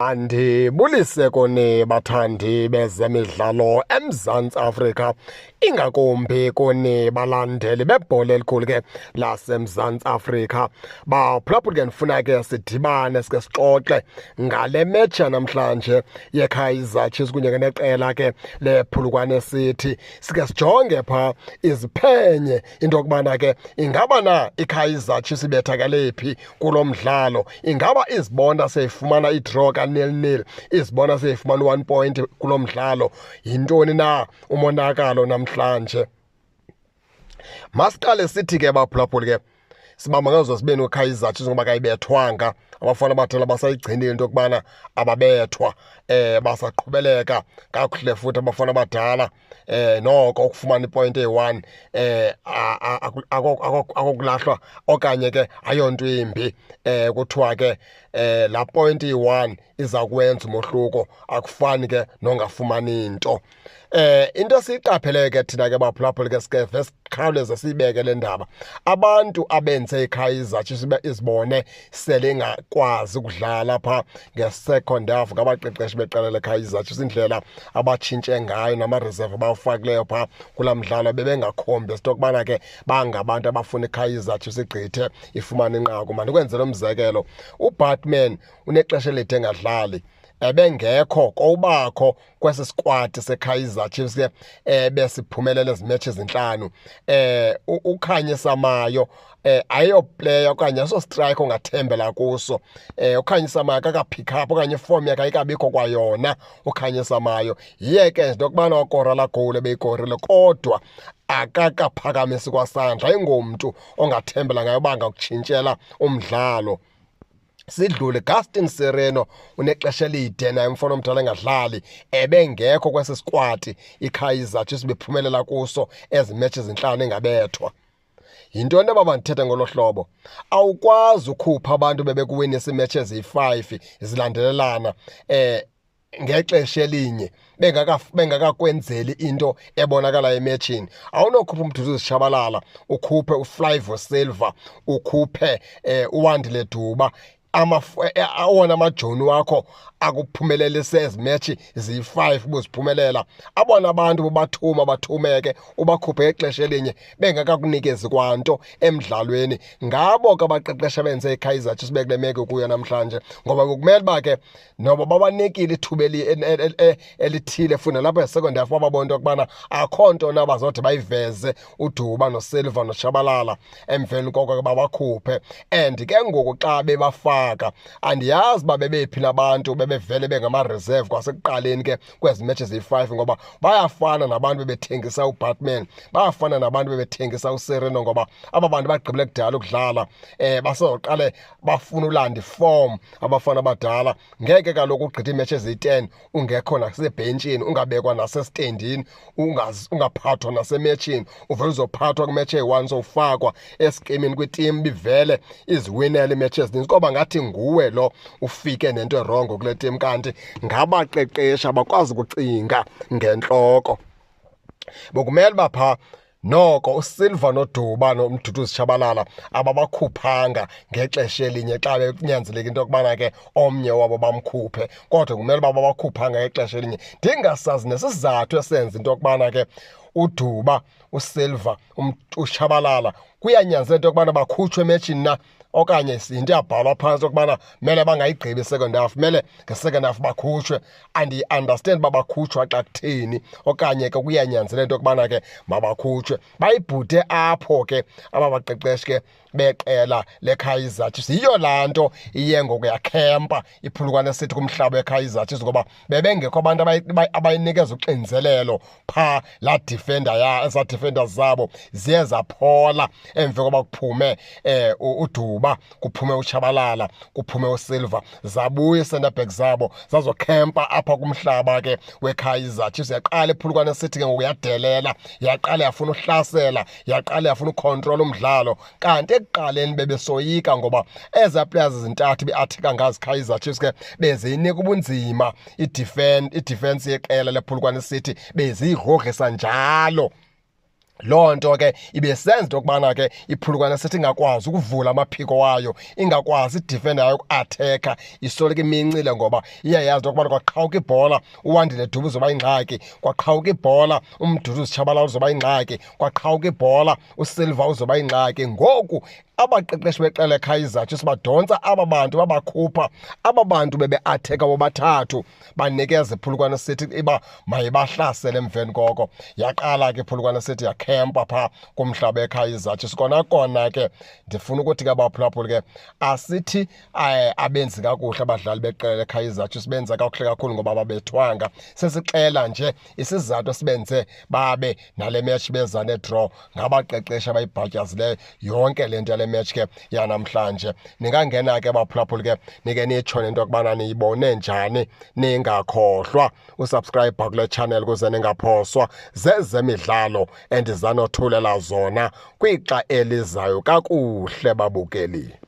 Andibulise kuni bathandi bezemidlalo eMzantsi Afrika, ingakumbi kuni balandeli bebhola elikhulu ke laseMzantsi Afrika. Baphulaphuli ke, ndifuna ke sidibane sike sixoxe ngale match yanamhlanje yeKaizer Chiefs kunye ke neqela ke lePhulukwane City. Sike sijonge phaa iziphenye into yokubana ke ingaba na iKaizer Chiefs ibethakale phi kulo mdlalo, ingaba izibona seyifumana idraw ka-0-0, izibona seyifumana u-1 point kulo mdlalo, yintoni na umonakalo namhlanje? Masiqale sithi ke baphulaphuli ke, sibamba ngazo sibe noKaizer Chiefs ngoba kayibethwanga. Abafana abadala basayigcinile into yokubana ababethwa, basaqhubeleka kakuhle futhi abafana abadala. Noko ukufumana ipoint eyi-1 akokulahlwa okanye ke ayonto imbi. Kuthiwa ke laa point iyi-1 iza kwenza umohluko, akufani ke nongafumani nto. Into esiyiqapheleyo ke thina ke baphulaphuli ke, sike sikhawuleze siyibeke le ndaba, abantu abenze iKaizer Chiefs izibone sele ingakwazi ukudlala phaa nge-second half ngabaqeqeshi beqela leKaizer Chiefs. Indlela abatshintshe ngayo nama-reserve abawafakileyo phaa kulaa mdlalo, bebengakhombi into yokubana ke bangabantu abafuna iKaizer Chiefs igqithe ifumane inqaku. Mandikwenzele umzekelo, uBaartman unexesha elide engadlali, ebengekho kowubakho kwesi squad seKaizer Chiefs ke besiphumelela ezi match ezintlanu. UKhanyisa Mayo ayiyo player okanye aso striker ongathembela kuso. UKhanyisa Mayo akaka pick up okanye iform yakhe ayikabikho kwayona. UKhanyisa Mayo yiye ke nje okubana wakora la goal ebeyikorile, kodwa akakaphakamisi kwasandla, ayingomntu ongathembela ngayo uba angakutshintshela umdlalo. Sidlule Gaston Sirino, unexesha elide naye umfana omdala engadlali, ebengekho kwesi squad iKaizer Chiefs bephumelela kuso ezi match ezintlanu engabethwa. Yintoni eba ndithetha ngolo hlobo? Awukwazi ukhupha abantu bebekuwinisa iimatch eziyi-5 zilandelelana ngexesha elinye bengakakwenzeli into ebonakala ematchini. Awunokhupha uMduduzi Shabalala, ukhuphe uFlavio Silva, ukhuphe uWandile Duba, awona amajoni wakho akuphumelelise ezi match ziyi-5 buziphumelela. Abona abantu bobathuma bathumeke, ubakhuphe ngexesha elinye bengakakunikezi kwanto emdlalweni. Ngabo ke abaqeqesha benze iKaizer Chiefs bekule meko kuyo namhlanje, ngoba bekumele uba ke noba babanikile ithuba elithile futhi nalapho e-second half bababona into yokubana akho nto na bazode bayiveze uDuba noSilva noShabalala, emveni koko ke babakhuphe. And ke ngoku xa bebafaka, andiyazi uba bebephi nabantu bebevele bengama-reserve kwasekuqaleni ke kwezi match ziyi-5, ngoba bayafana nabantu bebethengisa uBaartman, bayafana nabantu bebethengisa uSirino, ngoba aba bantu bagqibile kudala ukudlala, basezoqale bafuna ulanda iform abafana abadala. Ngeke kaloku ugqithe iimatch eziyi-10 ungekho nasebhentshini, ungabekwa nasestendini, ungaphathwa nasemetshini, uvele uzophathwa kwimatch eyi-1 sowufakwa eskimini kwitim bivele iziwinele iimatch ezininzi, koba ngathi nguwe lo ufike nento erongo kule tim, kanti ngabaqeqeshi abakwazi ukucinga ngentloko. Bokumele uba phaa noko uSilva noDuba noMduduzi Shabalala ababakhuphanga ngexesha elinye xa bekunyanzeleka into yokubana ke omnye wabo bamkhuphe, kodwa kumele uba babakhuphanga ngexesha elinye. Ndingasazi nesizathu esenza into yokubana ke uDuba, uSilva, uShabalala kuyanyanzeleka into yokubana bakhutshwe emetshini na, okanye yinto yabhalwa phantsi yokubana mele bangayigqibi i-second half, mele nge-second half bakhutshwe. Andiyi-understand uba bakhutshwa xa kutheni, okanye ke kuyanyanzeleka into yokubana ke mabakhutshwe. Bayibhude apho ke aba baqeqeshi ke beqela leKaizer Chiefs. Yiyo laa nto iye ngoku yakhempa iPhulukwane City kumhlaba weKaizer Chiefs, ngoba bebengekho abantu abayinikeza uxinzelelo phaa. Laa defender ya ezaa defenders zabo ziye zaphola emva koba kuphume uDuba, kuphume uShabalala, kuphume uSilva, zabuya ii-centre back zabo zazokhempa apha kumhlaba ke weKaizer Chiefs. Yaqala iPhulukwane City ke ngoku yadelela, yaqala yafuna uhlasela, yaqala yafuna ucontrol umdlalo, kanti ekuqaleni bebesoyika ngoba ezaa players zintathu be-attack ngazo Kaizer Chiefs ke beziyinika ubunzima i-defense yeqela lePhulukwane City, beziyigrogrisa njalo. Loo nto ke ibesenza into yokubana ke iPhulukwane City ingakwazi ukuvula amaphiko wayo, ingakwazi idefender yayo uku-attack-a, isoloko imincile ngoba iyayazi into yokubana kwaqhawuka ibhola uWandile Dube uzoba yingxaki, kwaqhawuka ibhola uMduduzi Tshabalala uzoba yingxaki, kwaqhawuka ibhola uSilva uzoba yingxaki. Ngoku abaqeqeshi beqela leKaizer Chiefs badontsa aba bantu, babakhupha aba bantu bebe-attack-a bobathathu, banikeza iPhulukwane City iba mayibahlasele. Emveni koko yaqala ke iPhulukwane City yakhempa phaa kumhlaba eKaizer Chiefs. Kona kona ke ndifuna ukuthi ke abaphulaphuli ke asithi abenzi kakuhle abadlali beqela leKaizer Chiefs, benza kakuhle kakhulu ngoba babethwanga. Sesixela nje isizathu esibenze babe nale match beza ne-draw, ngabaqeqeshi abayibhatyazileyo yonke le nto yale match ke yanamhlanje. Ningangena ke baphulaphuli ke nike nitsho nento yokubana niyibone njani. Ningakhohlwa usubscribe kule channel ukuze ningaphoswa zezemidlalo endizanothulela zona kwixa elizayo. Kakuhle babukeli.